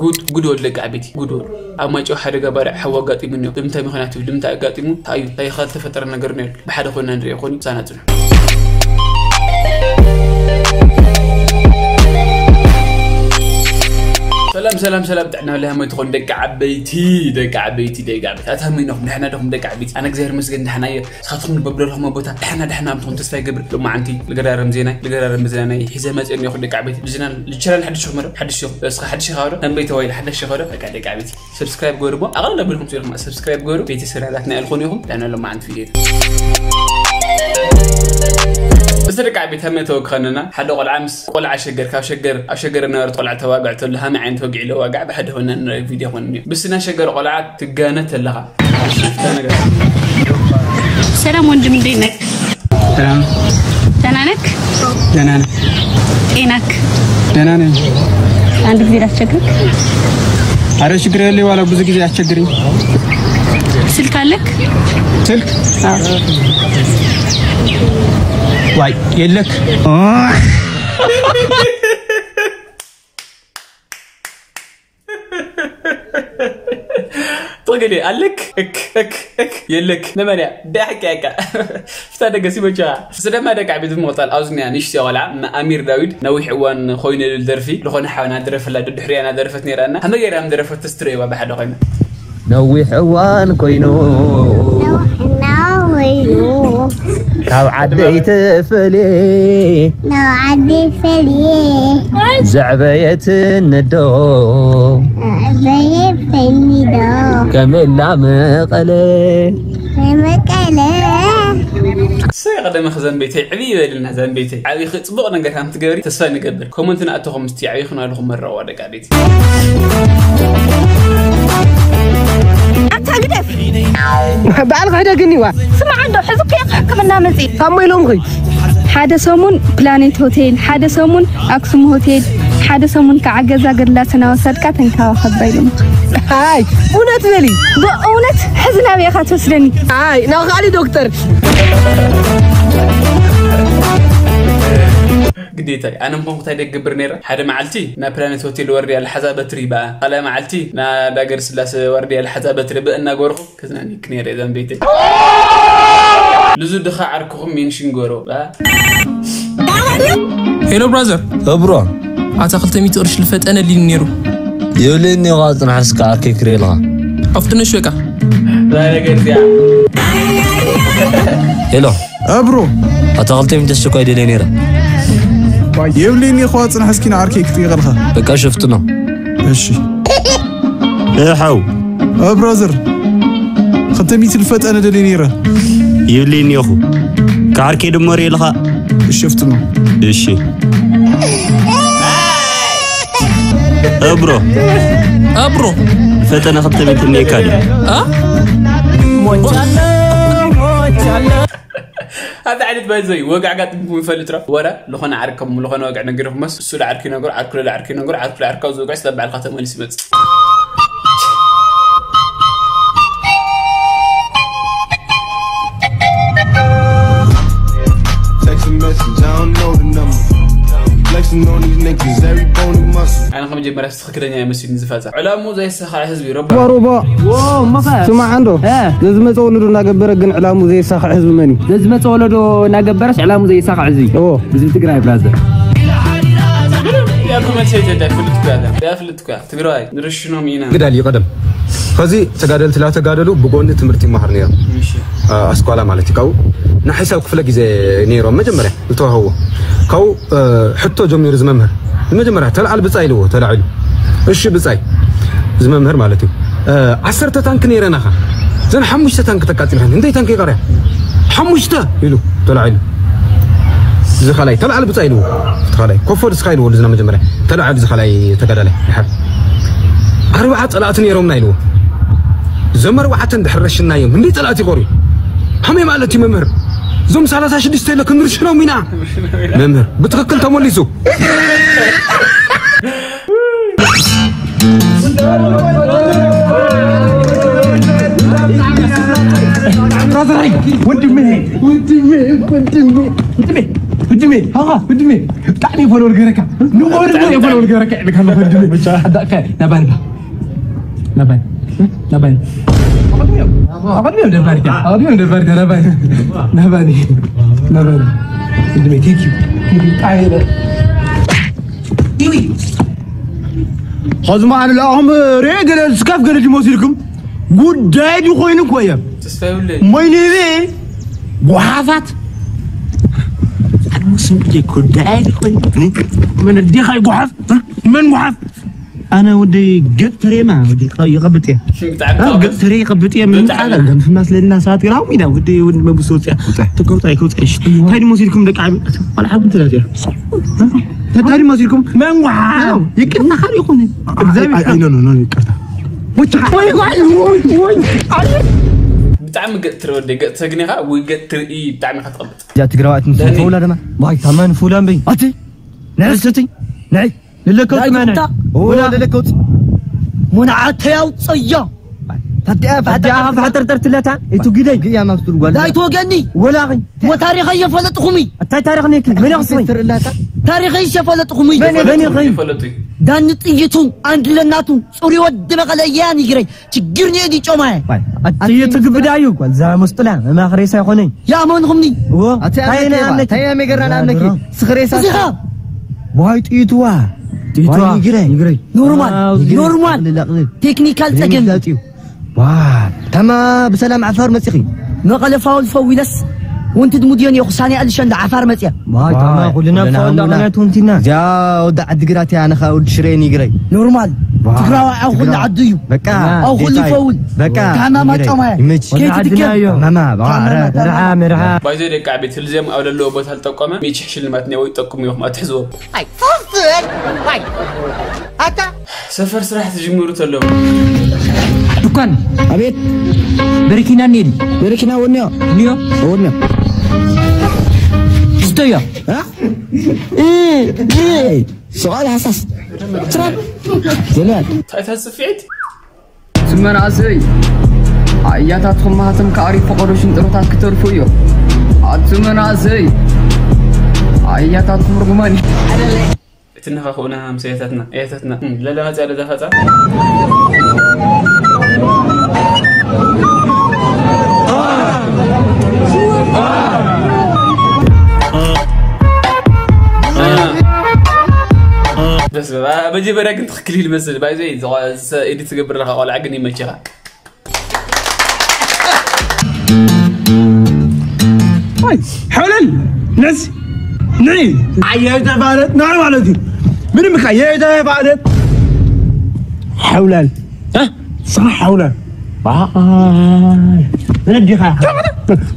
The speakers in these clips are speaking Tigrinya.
ጉድ ጉድ ወሉ ደቂ ዓበይቲ ጉድ ወሉ። ኣብ ማይጨው ሓደጋ ባርዕ ሓዊ ኣጋጢሙ እኒኦ። ብምንታይ ምኽንያት እዩ? ብምንታይ ኣጋጢሙ? እንታይ እዩ? እንታይ ኸ ዝተፈጠረ ነገር እኒኦ? ብሓደ ኮይና ንሪኦ ኾኒ ሳና ጽንሑ። ሰላም ሰላም ሰላም፣ ጥዕና ለሃመ ትኾን ደቂ ዓበይቲ ደቂ ዓበይቲ ደቂ ዓበይቲ ኣታ መይኖኹም ደሕና ደኹም ደቂ ዓበይቲ? ኣነ እግዚኣብሔር ይመስገን ደሕና እየ። ንስኻትኩም ንበብለኹም ቦታ ደሕና ደሕና ምትኹም ተስፋ ይገብር። ሎማዓንቲ ልገራረም ዜናይ ልገራረም ዜናይ ሒዘ መፅእ እኒኹ ደቂ ዓበይቲ ብዝና ልቸራል ሓድሽ ኹመረ ሓድሽ ኢኹም እስኻ ሓድሽ ኢኻ ዶ ደንበይ ተባሂሉ ሓድሽ ኢኻ ዶ በቃ ደቂ ዓበይቲ ሰብስክራይብ ገበሩ እሞ ኣቐል ለብልኩም ሲልኩም ሰብስክራይብ ገበሩ ቤተሰብ ናትና ኢልኹን ኢኹም ዳና ሎማዓንቲ ቪድዮ እዚ ደቂ ዓበይቲ ሃመ ተወክኸንና ሓደ ቆልዓ ምስ ቆልዓ ሸገር ካብ ሸገር ኣብ ሸገር ነበረት ቆልዓ ተዋግዕ ተሉ ሃመ ዓይነት ወግዒ ለዋጋዕ ብሓደ ኾነ ቪድዮ ኾን ብስና ሸገር ቆልዓ ትጋነ ተለኻ ሰላም ወንድም እንዴት ነህ? ሰላም ደህና ነክ? ደህና ነኝ። ጤናክ? ደህና ነኝ። አንድ ጊዜ ላስቸግርክ። አረ ችግር የለ ዋላ ብዙ ጊዜ አስቸግርኝ። ስልክ አለክ? ስልክ ዋይ የለክ ጥቅሌ ኣለክ እክ እክ እክ የለክ ነመንያ ዳሕቅ ያቃ ፍታ ደገ ሲበቻ ስደማ ደቂ ዓበይቲ ብምቕጻል ኣብዚ ኒኣ ንእሽቶ ቆልዓ ኣሚር ዳዊድ ነዊሕ እዋን ኮይኑ ይብል ደርፊ ዝኾነ ሓው ናደረፈላ ድድሕሪያ ናደረፈት ነይራና ከመይ ገይራ ምደረፈት ተስትርእዋ ብሓደ ኮይና ነዊሕ እዋን ኮይኑ ናወይኑ ካብ ዓደይ ተፈልየ ናብ ዓዲ ፈልየ ዘዕበየት ነዶ በየ ፈኒዶ ከመላ መቐለ መቀለ ሰይ ቀደመ ዘንቤተይ ዕብይ ይበልና ዘንቤተይ ዓብይኺ ፅቡቕ ነገር ከም ትገብሪ ተስፋ ንገብር ኮመንት ንኣተኹም ምስቲ ዓብይኽና ኣለኹም መረቕዋ ደቂ ዓበይቲ ኣታ ግደፍ ባዕልኻ ሕደግኒ ዋ ስማዕ እንዶ ሕዚ እኮ ሕክምና መፂእ ታሞ ኢሎምኺ ሓደ ሰሙን ፕላኔት ሆቴል ሓደ ሰሙን ኣክሱም ሆቴል ሓደ ሰሙን ከዓ ገዛ ገድላት እናወሰድካ ተንከባኸባ ኢሎም ኣይ እውነት በሊ በእውነት ሕዚ ናበይ ኢኻ ትወስደኒ ኣይ ናብ ካልእ ዶክተር ግዴታ እዩ ኣነ ምኾንኩ እንታይ ደግብር ነይረ ሓደ መዓልቲ ናብ ፕላኔት ሆቴል ወርድያ ልሓዛ በትሪ በኣ ካልኣይ መዓልቲ ናብ ዳገር ስላሰ ወርድያ ልሓዛ በትሪ ብእናገርኹ ክዝናኒክ ነይረ እዛ ቤተይ ልዙ ድኻ ዓርክኹም ሜንሽን ገሮ ሄሎ ብራዘር እብሮ ኣታ ክልተ ሚእቲ ቅርሺ ልፈጠነ ሊኒ ነይሩ የብለኒ ዋ ፅናሕ እስከ ዓርከይ ክርእየልኻ ኣፍጥነሽ በቃ ሄሎ እብሮ ኣታ ክልተ ሚእቲ ኣስቸኳይ ደልየ ነይረ የብለኒ ዋ ፅናሕ እስኪ ንዓርከይ ክጥይቐልኻ በቃ ሸፍጥኖ እሺ እሓው ብራዘር ክልተ ሚእቲ ልፈጠነ ደልየ ነይረ ይብልኒ ኢኹ ከዓርከይ ድሞ ርእልኻ ሸፍት ነው እሺ እብሮ እብሮ ፈጠነ ክልተ ሚእቲ እኒካ ድዩ ኣብቲ ዓይነት ባይዘይ ወግዕ ኣጋጢምኩም ይፈልጥ ዶ ወረ ዝኾነ ዓርኩም ዝኾነ ወግዕ ነጊርኩመስ እሱ ለዓርኪ ነግሮ ዓርኩ ለዓርኪ ነግሮ ዓርኩ ለዓርካው ዝወግዕ ስለ ባዕልካ ተመሊሱ ይመጽእ Text a message, I don't know the number. Flexing on these niggas, every bone and muscle. ኣነ ከመጀመርያ ትኽክለኛ ኣይመስልን ዝፋፃ ዕላሙ ዘይሳኻዕ ህዝቢ ረባ ሩባ ስማዕ እንዶ ነዚ መፀ ወለዶ እናገበረ ግን ዕላሙ ዘይሳኻዕ ህዝቢ መን እዩ ነዚ መፀ ወለዶ እናገበረስ ዕላሙ ዘይሳኻዕ ህዝቢ ህዝቢ ትግራይ ብራዘር ያኩ መቼ ጀዳ ፍልጥ ያለ ያፍልጥ ትግራይ ንርሽኖም ኢና ግዳል ይቀደም ከዚ ተጋደልቲ ላተጋደሉ ብጎኒ ትምህርቲ ይመሃር ነይሮም ኣስኳላ ማለት እዩ ካብኡ ንሓይሳብ ክፍለ ግዜ ነይሮም መጀመርያ ዝተዋህዎ ካብኡ ሕቶ ጀሚሩ ዝመምህር ንመጀመርያ ተለዓል ብፃይ ኢልዎ ተላዒሉ እሺ ብፃይ ዝመምህር ማለት እዩ ዓሰርተ ታንክ ነይረናኻ ዘን ሓሙሽተ ታንክ ተቃፂልካ እንታይ ታንክ ይቀርያ ሓሙሽተ ኢሉ ተላዒሉ ዝኸላይ ተላዓል ብፃ ኢልዎ ዝኸላይ ኮፎ ድስኻ ኢልዎ ዝና መጀመርያ ተላዓል ዝኸላይ ተጋዳላይ ድሓር ኣርባዓ ፀላእቲ ነይሮምና ኢልዎ እዞም ኣርባዕተ እንድሕር ረሽናዮም እንዲ ፀላእቲ ይቆርዩ ከመይ ማለት እዩ መምህር እዞም ሰላሳ ሽዱሽተ ኢለ ክንርሽኖም ኢና መምህር ብትክክል ተመሊሱ ወንድሜ ወንድሜ ወንድሜ ወድሜ፣ ሃኻ፣ ወድሜ፣ ብጣዕሚ ፎሎወር ገረካ። ንወድሜ ፎሎወር ገረካ፣ ኢልካ ኣለኹ ወድሜ። ብቻ። ኣዳእካ፣ ናባኒ ባ። ናባኒ። ናባኒ። ኣቐድሚኦም። ኣቐድሚኦም ደባሪካ። ኣቐድሚኦም ደባሪካ፣ ናባኒ። ናባኒ። ናባኒ። ወድሜ፣ thank you። Thank you። ጣይለ። ኢዊ። ኸዚ ማለት ለኣኹም ርኤ ገለ ስካፍ ገለ ድመሲልኩም ጉዳይ ድኾይኑ እኮ እየ። ተስፋ ይብለይ። ሞይኒቤ ጓሓፋት። ኣነ ስም ጉዳይ ድኾይኑ። መን ዲኻ ጓሓፍ? መን ጓሓፍ? ኣነ ወዲ ገጥ ተሬማ ወዲ ይቐብጥ እየ። ሽም ብጣዕሚ እ፣ ገጥ ተሬ ይቐብጥ እየ። ምን ብጣዕሚ። ጣለ ገንፍ መስለና ሰዓት ግራው ሚዳ ወዲ ወዲ መብሶ ወፅያ። ውፅያ። ተከውፃ ይከውፃ ይሽ። እንታይ ድመሲልኩም ደቂ ዓቢ? ቆልዓ ምን ትላት እያ? እንታይ ድመሲልኩም? መን ጓሓፍ? ይቅርታ ይኹን። እግዚኣብሔር ኣይ፣ ኣይ፣ ኖ፣ ኖ፣ ኖ፣ ይቅርታ። ወይ፣ ወይ፣ ወይ፣ ወይ፣ ኣይ። ብጣዕሚ ገጥ ትሪ ወደይ፣ ገጥ ትግኒኻ ወይ ገጥ ትርኢ ብጣዕሚ ኢኻ ትቐብጥ። እዛ ትግራዋይት ምስ ዳኒ። ፈውላ ደማ። ዋይ፣ ታማን ፉላን በይ። ኣቲ፣ ንዕስትቲ፣ ንዒ፣ ልለከውቲ ዳይ ማነ። ትምጣ። ኦ፣ ወላ ልለከውቲ። ሙናዓተ ያውፀዮ። ታዲያ፣ ታዲያ፣ ታዲያ፣ ፈጠርጠር ትለታ፣ እቱ ግደይ። ግያ ማብስቱር ጓል። ዳይ ትወገኒ። ወላ ኸይ። ወታሪኸ እየፈለጥኹም እዩ። እንታይ ታሪኽ ነኪ? መን ይኽስኸኝ? ታሪኸ እየፈለጥኹም እዩ። መን፣ መን ይኽስኸኝ? ይፈለጡ እዩ። ዳኒ ጥይቱ፣ ኣንድለናቱ፣ ጽሩይ ወዲ መቐለ እያ ንግረይ። ችግር ንኤዲ ጮማየ። ዋይ፣ ኣጥይቱ ግብዳ እዩ። ጓል እዛ መስጥላ፣ መማኽሬሳ ይኾነኝ። ያመንኹምኒ። እዎ። ኣቲ ታይና ኣምነኪ፣ ኣምነኪ። ታይና ሜገራን ኣምነኪ። ስኽሬሳ። እዚኻ። ዋይ፣ ጥይቱዋ። ጥይቱዋ። ዋይ፣ ይግረይ። ይግረይ። ኖርማል፣ ዋው፣ ይግረይ። ኖርማል። ልላቕ ልል። ቴክኒካል ጸገም። ልላጥ እዩ። ዋ፣ ተማ ብሰላም ዓፋር መጺኺ። መቐለ ፋውል ፈዊለስ ወንትድ ሙድዮን የኹሳኒ ኣልሸንዳ ዓፋር መጽያ። ዋ፣ ተማ ዋይ፣ ኩልና ኩልና ፋውል ኩልና። ዳቕናት ወንቲና። እዚኣ ወዲ ዓዲግራት እያ፣ ኣነ ኸኣ ወዲ ሽሬን ይግረይ። ኖርማል። ዋ፣ ትግራዋይ ኣብ ኩሉ ትግራዋይ። ዓዱ እዩ። በቃ፣ ኣብ ኩሉ ጌታይ። ይፈውል። በቃ፣ ታማማ ይግረይ። ጮማ እያ። ይመች። ወዲ ከየት ዓድና ትርከብ? እዩ። ማማ፣ ዋ፣ ታማማ፣ ረ-፣ ረ-፣ ታማማ። ርሓ፣ ምርሓ። ባይዘ ደቂ ዓቤት፣ ህልዚኦም ኣብ ለለዎ ቦታ ዝጠቆመ ሚችሕ ሽልማት እኒኦ፣ ይጠቅሙ ኢኹም ኣትሕዝዎም። ኣይ፣ ፉፍር! ኣይ፣ ኣታ! ሰፈር ስራሕ ትጅምሩ ተለዉ። ድኳን። ኣቤት። በረኪና እኒኤ ድዩ? በረኪና ወኒዮ። እኒኦ? ወኒዮ። ዝስተዮ? እ? እ፣ እ፣ ሰቓል ሃሳስ። ትራብ። ዘልያል። እንታይ እታ ጽፍዒት? ኣቲ መናእሰይ፣ ኣያታትኩም ማህተም ክኣርዩ ፈቐዶ ሽንጥሮታት ክተርፉ እዮም። ኣቲ መናእሰይ፣ ኣያታትኩም ርጉማን እዮም። እትነኻኽኡና ምስ ኣያታትና፣ ኣያታትና። እም፣ ለለ መጽያ ለዛ ፋጻ። ደስ በ-፣ አ-፣ መጀመርያ ግን ትኽክል ይመስል። ባይዘይ፣ ዘ-፣ ዘ-፣ ኤዲት ትገብር ለኻ ቆልዓ ግን ይመችኻ። ኣይ፣ ሓውለል፣ ነዚ፣ ንዒ፣ ኣየ ተፋለጥ፣ ንዒ ማለት እዩ። ምንም እካ፣ ኣየ ተፋለጥ። ሓውለል፣ እ? ስራሕ ሓውለል። ኣይ፣ መን ኣዲኻ?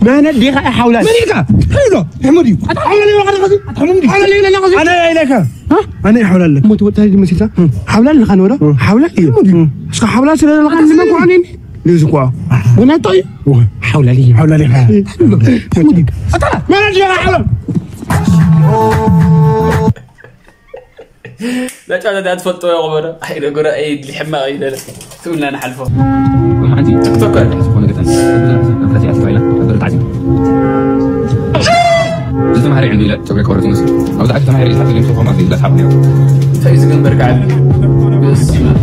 መን ኣዲኻ ሓውለል? መን ኢልካ? ሄሎ፣ ሕሙድ እዩ። ኣታ ሓውለል ኢልካ ኸዚ? ኣታ ሕሙድ እዩ። ሓውለል ኢልካ ኸዚ? ኣነ ኢለካ። እ? ኣነ ሓውለል። እሞ ትወጣ ዲመሲልካ? እ። ሓውለል ኢልካ ንበሎ? እ። ሓውለል እዩ። ሕሙድ እዩ። እ። እስካ ሓውለል ስለ ዘለካ ኣታ ንመን ስለ ኮዓኒ? ንዚ ኳ። ወናጦ እዩ። ወ-፣ ሓውላሊ። ሓውላሊ። ሓውላሊ። ኣታ፣ መን ኣዲኻ ሓውላሊ? ዳጫ ዳጫ ትፈልጦ ይቕበሎ። ኣይ፣ ደጎራ፣ ኣይ፣ ድሊ ሕማቕ እዩ ደለ። ትብልና ንሓልፎ። ሓንቲ ቲክቶከር ዝኾነ ገጠን። ብዙሕ ሰብ መፍለሲ ኣትሪፋ ኢላ። ኣበረታዕሲ። ዝተማሃረ ዕንዱ ኢለ ጨጉሪ ክቆርጥ ይመስል። መብዛሕትኡ ተማሂረ ኢልካ ተገኝቶ ኮማ ዘይብላ ሰሓብ ነይሩ። እንታይ እዩ ዝግበር ከዓል? በስመ ኣብ።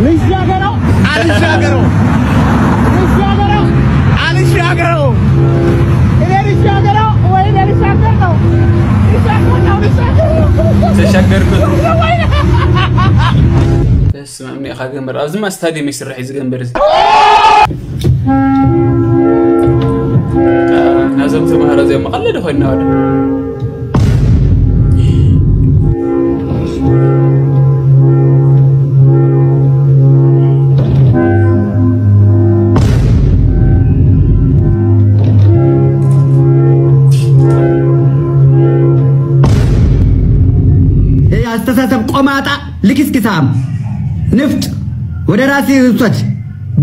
ልሻገረው፣ አልሻገረው። ልሻገረው፣ አልሻገረው። እኔ ልሻገረው ወይ እኔ ልሻገር ነው? ልሻገር ነው፣ ልሻገር ነው። ተሻገርኩት። ወይ በስመ ኣብ፣ እኒኻ ገንበር። ኣብዚማ ስታዲየም ይስራሕ እዩ ዝገንበር እዚ። ናዞም ተምሃሮ እዚኦም መቐለዲ ኮይና ወደ። ይህ አስተሳሰብ ቆማጣ ልክስክሳም ንፍጥ ወደ ራሴ ውሰድ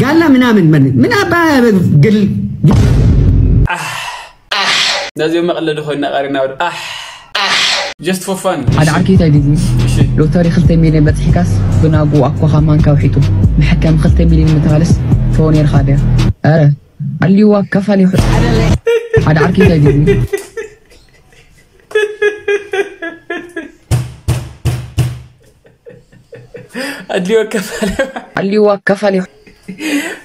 ጋላ ምናምን ምን ምን አባ ግል ነዚኦም መቐለዲ ኮይና ቃሪና ወደ። ኣሕ፣ ኣሕ፣ just for fun። ሓደ ዓርኪ እንታይ ድዩ? እሺ። ሎተሪ ክልተ ሚልዮን በጽሒካስ ብናጉ ኣኮኻ ማንካ ውሒጡ መሐከሚ ክልተ ሚልዮን ምትኻልስ ተወ ነርኻ ድያ? ኣረ፣ ኣልዋ ከፋል ይኹ-፣ ሓደ ዓርኪ እንታይ ድዩ? ኣድልዮ ከፋለ ኣልዋ ከፋል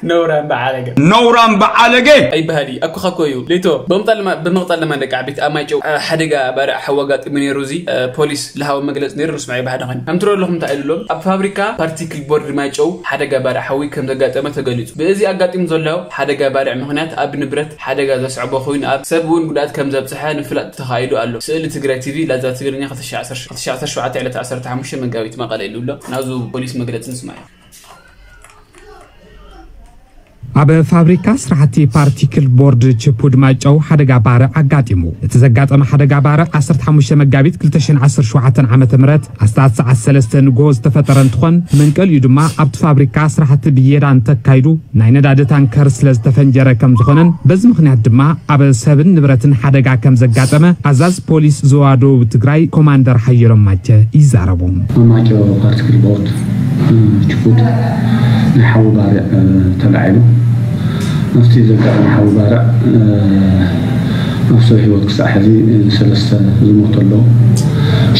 ነውራን በዓለገ ነውራን በዓለገ ኣይበሃል እዩ። ኣኩኻ እኮ እዩ ሌቶ። ብምቕጻል ድማ ደቂ ዓበይቲ ኣብ ማይጨው ሓደጋ ባርዕ ሓዊ ኣጋጢሙ ነይሩ። እዚ ፖሊስ ዝሃቦ መግለፂ ነይሩ። ንስማዒ ብሓደ ኮይኑ ከም ትሪኦ ኣለኹም እንታይ ኢሉ ኣሎ። ኣብ ፋብሪካ ፓርቲክል ቦርድ ማይጨው ሓደጋ ባርዕ ሓዊ ከም ዘጋጠመ ተገሊፁ። ብእዚ ኣጋጢሙ ዘሎ ሓደጋ ባርዕ ምኽንያት ኣብ ንብረት ሓደጋ ዘስዕቦ ኮይኑ ኣብ ሰብ እውን ጉድኣት ከም ዘብፅሐ ንፍላጥ ተኻኢሉ ኣሎ። ስእሊ ትግራይ ቲቪ ላዛ ትግርኛ ክልተ ሺሕ ዓሰርተ ሸውዓተ ዕለት ዓሰርተ ሓሙሽተ መጋቢት መቐለ ኢሉ ኣሎ። ናብዚ ፖሊስ መግለፂ ንስማዒ። ኣብ ፋብሪካ ስራሕቲ ፓርቲክል ቦርድ ችፑድ ማይጨው ሓደጋ ባርዕ ኣጋጢሙ። እቲ ዘጋጠመ ሓደጋ ባርዕ ዓሰርተ ሓሙሽተ መጋቢት ክልተ ሽሕን ዓሰርተ ሸውዓተን ዓመተ ምህረት ኣስታት ሰዓት ሰለስተ ንግሆ ዝተፈጠረ እንትኾን መንቀሊኡ ድማ ኣብቲ ፋብሪካ ስራሕቲ ብየዳ እንተካይዱ ናይ ነዳዲ ታንከር ስለ ዝተፈንጀረ ከም ዝኾነን በዚ ምኽንያት ድማ ኣብ ሰብን ንብረትን ሓደጋ ከም ዘጋጠመ ኣዛዚ ፖሊስ ዞባ ደቡብ ትግራይ ኮማንደር ሓየሎም ማቸ ይዛረቡ። ኣብ ማይጨው ፓርቲክል ቦርድ ችፑድ ናይ ሓዊ ባርዕ ተላዒሉ። ኣብቲ ዘጋጠመ ሓዊ ባርዕ ኣብ ሰብ ህይወት ክሳዕ ሕዚ ሰለስተ ዝሞቱ ኣለዉ፣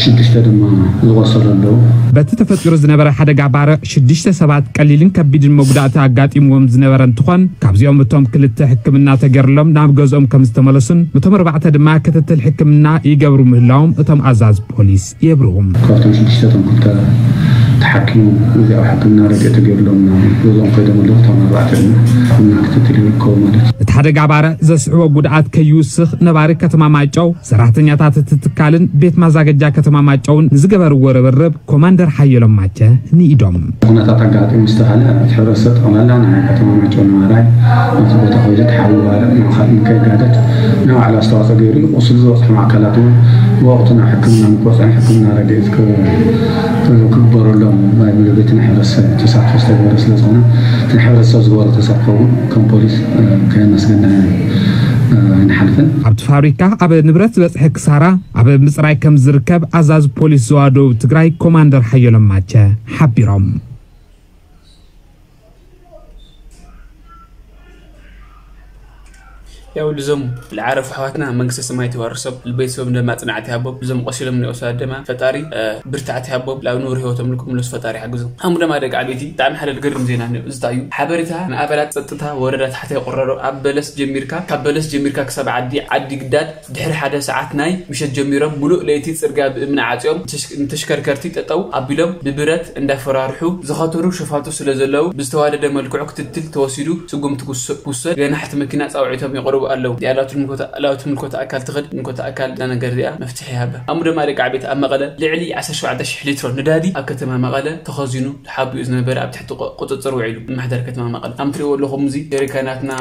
ሽዱሽተ ድማ ዝቆሰሉ ኣለዉ። በቲ ተፈጢሩ ዝነበረ ሓደጋ ባርዕ ሽዱሽተ ሰባት ቀሊልን ከቢድን መጉዳእቲ ኣጋጢምዎም ዝነበረ እንትኾን ካብዚኦም እቶም ክልተ ሕክምና ተገይርሎም ናብ ገዝኦም ከም ዝተመለሱን እቶም ኣርባዕተ ድማ ክትትል ሕክምና ይገብሩ ምህላዎም እቶም ኣዛዚ ፖሊስ የብርሁ። ካብቶም ሽዱሽተ እቶም ክልተ ተሓኪሞም እዚኣ ሕክምና ረድኤት ተገይሩሎም ናብ ገዝኦም ከይዶም ኣለዉ። እቶም ኣርባዕተ ድማ ሕክምና ክትትል ይርከቡ ማለት እዩ። እቲ ሓደጋ ባርዕ ዘስዕቦ ጉድኣት ከይውስኽ ነባሪ ከተማ ማይጨው፣ ሰራሕተኛታት እቲ ትካልን ቤት ማዛገጃ ከተማ ማይጨውን ንዝገበርዎ ርብርብ ኮማንደር ሓየሎም ማቸ ንኢዶም። ኩነታት ኣጋጢሙ ዝተባህለ እቲ ሕብረተሰብ ጠቕላላ ናይ ከተማ ማይጨው ነባራይ ናብቲ ቦታ ከይዱ እቲ ሓዊ ባርዕ ንምኻድ ንከይጋደድ ናይ ባዕሉ ኣስተዋፅኦ ገይሩ እዩ። ቁስሊ ዝበፅሖም ኣካላት እውን ብወቕቱ ናብ ሕክምና ንክበፅሑን ሕክምና ረድኤት ክግበረሎም ናይ ሙሉ ቤት ናይ ሕብረተሰብ ተሳትፎ ዝተገበረ ስለ ዝኾነ እቲ ናይ ሕብረተሰብ ዝገበሮ ተሳትፎ እውን ከም ፖሊስ ከየመስገና ኣይንሓልፍን። ኣብቲ ፋብሪካ ኣብ ንብረት ዝበፅሐ ክሳራ ኣብ ምፅራይ ከም ዝርከብ ኣዛዚ ፖሊስ ዞባ ደቡብ ትግራይ ኮማንደር ሓየሎም ማቸ ሓቢሮም። ያው ልዞም ልዓረፉ ኣሕዋትና መንግስተ ሰማያት ይዋርሶም፣ ልቤተሰቦም ድማ ጽንዓት ይሃቦም፣ ልዞም ቆሲሎም ንኦሳ ድማ ፈጣሪ ብርታዕት ይሃቦም፣ ላብ ንቡር ህይወቶም ልክምለሱ ፈጣሪ ይሓግዞም። ኣሙ ደማ ደቂ ዓበይቲ ብጣዕሚ ሓደ ልገርም ዜና ነዮ። እዚ እንታይ እዩ? ሓበሬታ ንኣባላት ጸጥታ ወረዳ ታሕታይ ቆረሮ ኣብ በለስ ጀሚርካ ካብ በለስ ጀሚርካ ክሳብ ዓዲ ዓዲ ግዳድ ድሕሪ ሓደ ሰዓት ናይ ምሸት ጀሚሮም ሙሉእ ለይቲ ጽርግያ ብእምኒ ዓጽዮም ንተሽከርከርቲ ጠጠው ኣቢሎም ብብረት እንዳፈራርሑ ዝኸተሩ ሸፋቱ ስለ ዘለዉ ብዝተዋደደ መልክዑ ክትትል ተወሲዱ ስጉምቲ ክውሰድ ገናሕቲ መኪና ጻውዒቶም የቕርቡ ኣለዉ። እዚኣ ላብቲ ምልኮተ ኣካል ትኽድ ምልኮተ ኣካል እዛ ነገር እዚኣ መፍትሒ ይሃባ። ኣሙ ደማ ደቂ ዓቤት ኣብ መቐለ ልዕሊ ዓሰርተ ሸውዓተ ሽሕ ሊትሮ ነዳዲ ኣብ ከተማ መቐለ ተኸዚኑ ተሓቢኡ ዝነበረ ኣብ ትሕቲ ቁፅፅር ውዒሉ። መሓደር ከተማ መቐለ ከም ትሪእዎ ኣለኹም እዚ ጀሪካናትና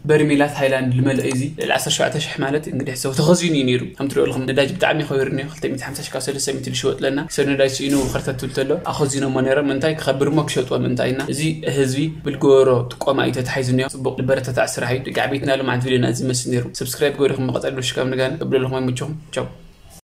በርሚላት ሃይላንድ ልመልአ እዚ ልዕሊ ዓሰርተ ሸውዓተ ሽሕ ማለት እንግዲህ ሰው ተኸዚኑ እዩ ነይሩ። ከም ትሪኦ ኣለኹም ነዳጅ ብጣዕሚ ከቢሩ ነዮ። ክልተ ሚእቲ ሓምሳ ሽሕ ካብ ሰለስተ ሚእቲ ዝሽወጥ ለና ሰብ ነዳጅ ስኢኑ ክርተት ትብል ተሎ ኣኸዚኖሞ ነይሮም። ምንታይ ክኸብር እሞ ክሸጥዎ ምንታይ እና እዚ ህዝቢ ብልግበሮ ጥቆማ እዩ ተታሒዙ ነዮ። ፅቡቕ ልበረታታዕ ስራሕ እዩ። ደቂ ዓበይትና ሎም ዓንት ቪድዮና እዚ መስል ነይሩ። ሰብስክራይብ ገበሪኹም መቐፀል ዶሽ ካብ ንጋን እብለልኹም ኣይምችኹም ቻው።